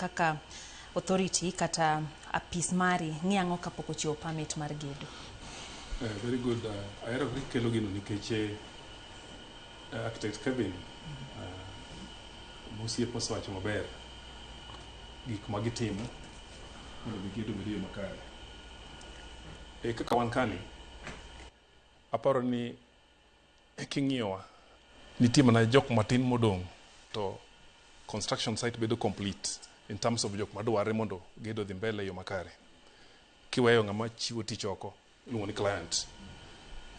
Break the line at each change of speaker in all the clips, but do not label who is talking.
kaka authority kata apis mari ng'i ang'o kapok ochiwo permit mar gedo?
Very good. Ahero kaka ikelo gino nikech architect Kevin mosiepo osewacho maber gik ma gitimo mondo mi gedo obed e yo makare. Kaka wan kani, aparo ni king'iyowa, nitie mana jok matin modong' to construction site bedo complete in terms of jok madware mondo gedo odhi mbele e yo makare. Kiweyo ng'ama chiwo tich oko, iluongo ni client.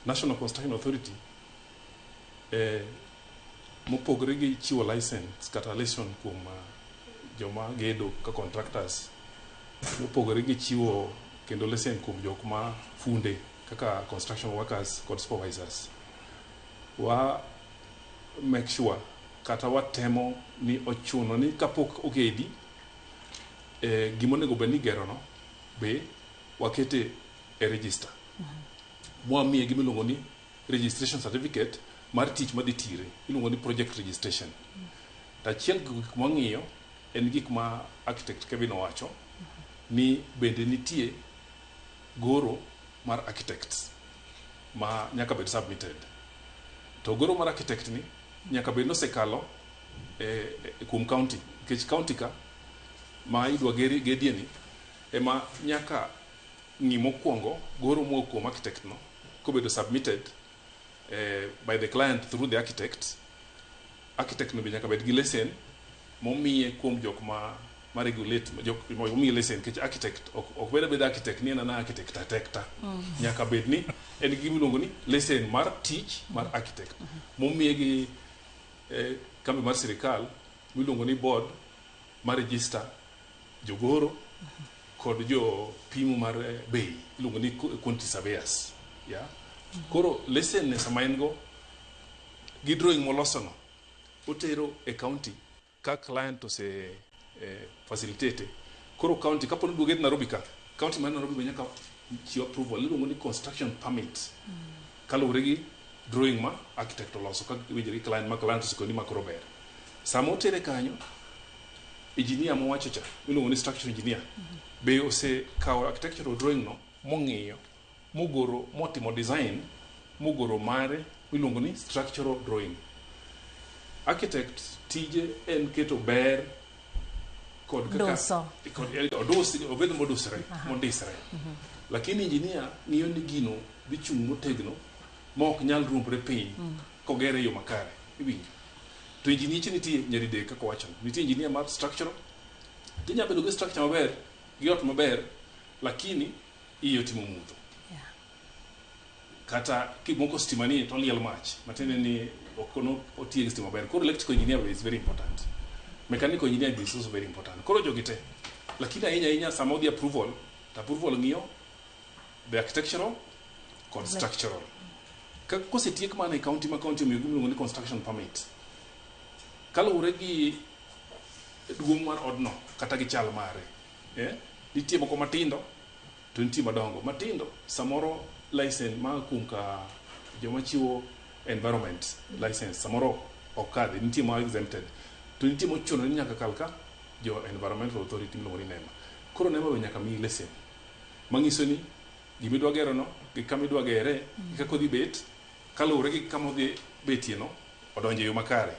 National Construction Authority mopogore gi chiwo license kata lesson kuom joma gedo ka contractors, mopogore gi chiwo kendo lesson kuom jok ma funde kaka construction workers kod supervisors. Wa make sure kata watemo ni ochuno ni kapok ogedi, gimonego bed ni igero no be wakete e register. Mwamiye gimiluongo ni registration certificate mar tich madhi tire, iluongo ni project registration. To achiel kuom gik mwang'iyo en gik ma architect Kevin owacho ni bende nitie goro mar architects ma nyaka bed submitted. To goro mar architect ni nyaka bed ni osekalo kuom county, nikech county ka ma idwa gedie ni ema nyaka ng'i mokwongo goro mowuok kuom architect no kobedo submitted by the client through the architect. Architect no be nyaka bed gi lesson momiye kuom jok ma regulate jok momiye lesson, nikech architect ok bed abeda architect ni en ana architect atekta. Nyaka bed ni en gi gimiluongo ni lesson mar tich mar architect momiye gi kambi mar sirikal miluongo ni board mar register jogoro kod jo pimo mar bei iluongo ni quantity surveyors, yeah? Koro lesson ne sama en go gi drawing moloso no otero e county ka client ose facilitate. Koro county kapo ni idwa ged Nairobi ka, county mar Nairobi be nyaka chiw approval iluongo ni construction permit kaluwore gi drawing ma architect oloso ka winjore gi client, ma client osekoni ma koro ber. Sama otere kanyo, engineer mowacho cha miluongo ni structural engineer be osekawo architectural drawing no mong'iyo, mogoro, motimo design, mogoro mare miluongo ni structural drawing. Architect tije en keto ber kod kaka
Duso.
Kod odus, obed modusre, mondisre. Lakini engineer ng'iyo ni gino dhi chung' motegno ma ok nyal ruombore piny kogere e yo makare. Iwinjo? To engineer nitie nyadidek kaka owachono. Nitie engineer mar structural. Tinya bedo gi structure maber, gi ot maber, lakini iye otimo mudho. Kata kimoko stima ni to liel mach, matiende ni ok no otiye gi stima maber. Koro electrical engineer is very important. Mechanical engineer is also very important. Koro jogi te. Lakini ahinya ahinya sama odhi approval, to approval ng'iyo the architectural kod structural. Ka kosetiek mano e county ma county omiyo gimiluongo ni construction permit. Kaluwore gi duong' mar odno kata gi chal mare. Nitie moko matindo to nitie madongo. Matindo samoro license ma kuom ka joma chiwo environment license samoro ok kadhi, nitie ma exempted. To nitie mochuno ni nyaka kal ka jo environmental authority miluongo ni NEMA. Koro NEMA be nyaka miyi lesson manyiso ni gimidwa gero no gi kama idwa gere gi kaka odhi bet kaluwore gi kama odhi betie no odonjo e yo makare.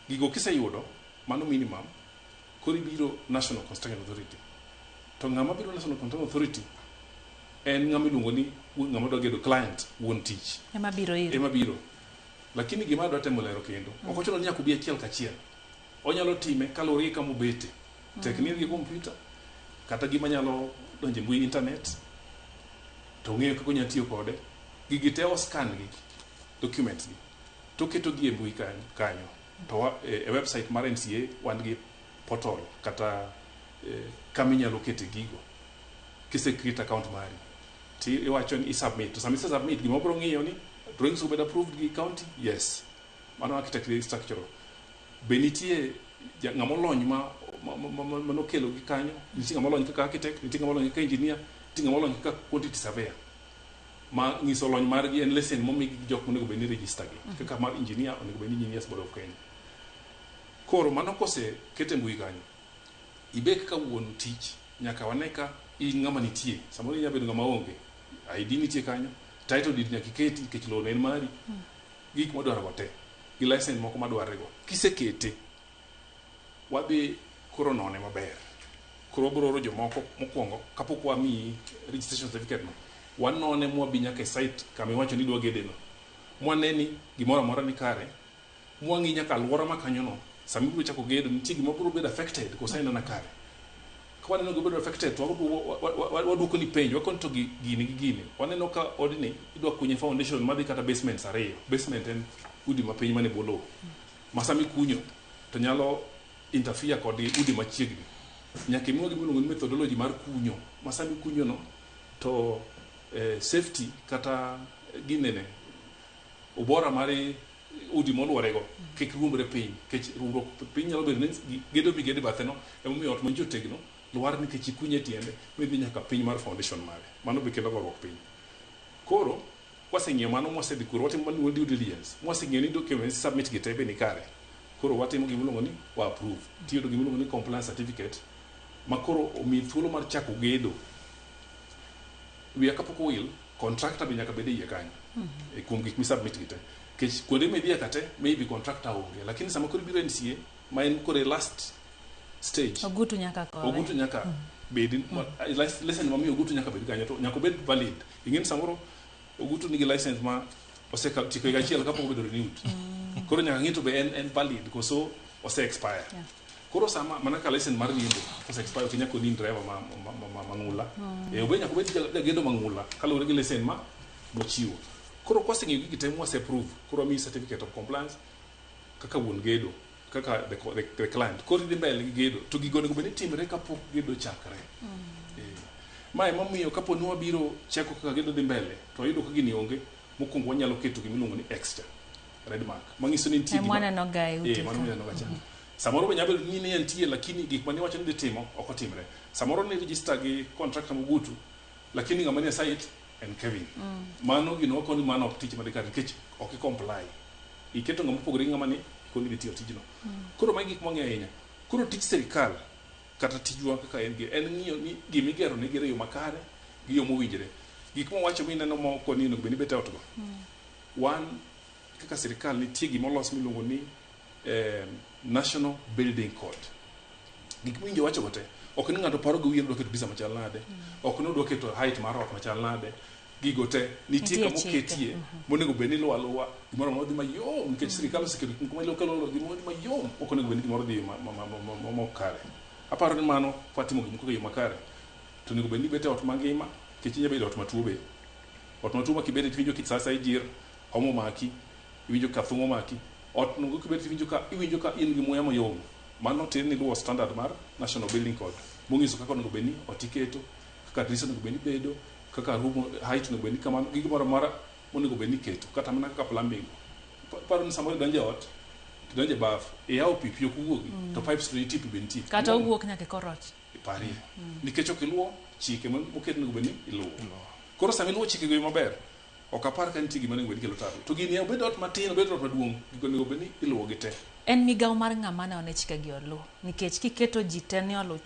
Gigo kiseyudo mano minimum, koro ibiro National Construction Authority. To ng'ama biro National Construction Authority en ng'ama iluongo ni ng'ama dwa gedo, client, wuon tich.
Ema biro iri.
Ema biro. Lakini gima adwa temo lero kendo, ok ochuno ni nyaka obi achiel kachiel. Onyalo time kaluwore gi kama obete. Tek ni en gi computer kata gima nyalo donjo e mbui internet to ong'eyo kaka onyalo tiyo kode. Gigi te o scan gi, documents gi, to oketo gi e mbui kanyo. To e website mar NCA wan gi portal kata kama inyalo kete gigo. Kise create account mari, ti iwacho ni i-submit. To sama ise submit, gima obiro ng'iyo ni drawings obedo approved gi county? Yes. Mano architect gi structural. Be nitie ng'ama olony ma nokelo gi kanyo? Nitie ng'ama olony kaka architect, nitie ng'ama olony kaka engineer, nitie ng'ama olony kaka quantity surveyor. Ma nyiso lony margi en lesson momigi gi jok monego bed ni register gi. Kaka mar engineer onego bed ni Engineers Board of Kenya. Koro mano kose ket e mbui kanyo, Ibe kaka wuon tich nyaka wane ka in ng'ama nitie. Samoro inyalo bedo ng'ama onge. ID nitie kanyo, title deed nyaka iketi nikech lowo no en mari. Gik mwadwaro go te gi license moko madwarre go. Kisekete, wadhi koro none maber. Koro wabiro oro jomoko mokwongo kapok wamiyi registration certificate no. Wanone mwabi nyaka e site kama iwacho ni idwa gede no. Mwane ni gimoro amora ni kare. Mwang'i nyaka alwora ma kanyo no. Sama ibiro chako gedo nitie gima biro bedo affected koso en ana kare. Ka waneno gima bedo affected to waduoko ni penjo, wakoni to gini gi gini. Waneno ka odni idwa kunye foundation madhi kata basements ariyo. Basement en udi mapiny mane bwo lowo. Ma sama ikunyo to nyalo interfere kod udi machiegni. Nyaka imiwa gima iluongo ni methodology mar kunyo. Ma sama ikunyo no to safety kata ginene ubora mar udi moluore go kik ruombre piny. Nikech ruombruok piny nyalo bedo ni gedo migede bathe no emomiyo ot manyicho otegno lwar nikech ikunye tiende midhi nyaka piny mar foundation mare. Mano be kelo goruok piny. Koro kwaseng'iyo mano mwasedhi kuro watimo mano due diligence. Mwaseng'iyo ni documents submit gi te be ni kare. Koro watimo gima iluongo ni wa approve. Tiyudo gima iluongo ni compliance certificate ma koro omiyi thuolo mar chako gedo. Wiya kapok owil, contractor be nyaka bed e iye kanyo. E kuom gik misubmit gi te. Nikech kuonde midhiye ka te, maybe contractor onge. Lakini sama koro ibiro NCA, ma en koro e last stage.
Ogutu nyaka kowe.
Ogutu nyaka bedi, license mamiyo Ogutu nyaka bed kanyo to nyaka obed valid. Ing'e ni samoro Ogutu nigi license ma osetieko higa achiel kapok obedo renewed. Koro nyaka ng'i to be en valid koso ose expire. Koro sama mana ka license mar riembo ose expire ok inyal koni in driver ma mang'ula. Obe nyaka obed jagedo mang'ula kaluwore gi license ma mochiwo. Koro kwaseng'iyo gigi te mwase approve, koro wamiyi certificate of compliance kaka wuon gedo, kaka the client. Koro idhi mbele gi gedo to gigo onego bed ni timre kapok gedo ochakre. Ma emomiyo kapo ni wabiro cheko kaka gedo dhi mbele to wayudo ka gini onge, mokwongo wanyalo keto gimiluongo ni X cha, red mark, manyiso ni nitie
Ema
gima
waneno ga e ute
mano
ka.
mineno ga cha. Samoro be nyalo bedo ni ne entie lakini gik mane iwacho ni dhi timo ok otimre. Samoro ni register gi contractor Mogutu lakini ng'ama nie site en Kevin. Mano gino wakoni mano ok tich madhi kare nikech ok i comply. Iketo ng'ama opogore gi ng'ama ni ikoni dhi tiyo tijno. Koro magi gik mwang'iyo ahinya. Koro tij sirikal kata tijwa kaka en gi en ng'iyo ni gimigero ne igero e yo makare gi yo mowinjore. Gik mwawacho mineno moko ni onego bed ni bet e ot go. Wan kaka sirikal nitie gimolos miluongo ni National Building Code. Gik miwinjo wacho go te ok ni ng'ato paro gi wiye ni odwa keto pisa machal nade, ok ni odwa keto height mar ot machal nade. Gigo te nitie
Nitie
kama
chike.
oketie monego bed ni iluwo aluwa gimoro amora dhi mayom nikech sirikal oseketo gik moko ma iluwo gimoro dhi mayom ok onego bed ni gimoro dhi ma ok kare. Aparo ni mano kwatimo gik moko e yo makare to onego bed ni ibet e ot mangima nikech inyalo bedo e ot matuo be. Ot matuo ma kibete tiwinjo ka sa asaya ijir, homa omaki, iwinjo ka thung' omaki. Ot nogo kibet tiwinjo ka iwinjo ka in gi muya mayom. Mano tiende ni iluwo standard mar National Building Code monyiso kaka onego bed ni ot iketo, kaka dirisa onego bed ni bedo, kaka room height onego bed ni kamano, gi gimoro amora monego bed ni iketo, kata mana kaka plumbing. Paro ni samoro idonjo e ot, tidonjo e baf, iyawo pi, pi ok wuogi, to pipes to nitie, pi be nitie.
Kata owuok nyaka e kor ot.
Iparie. Nikech ok iluwo chike moket onego bed ni iluwo. Koro sama iluwo chikego e yo maber, ok apar ka nitie gima onego bed ni kelo tabu. To gini obed ot matin, obed ot maduong', gigo onego bed ni iluwo gi te.
En migawo mar ng'ama neno ni chikegi oluw. Nikech kiketo ji te ni oluw.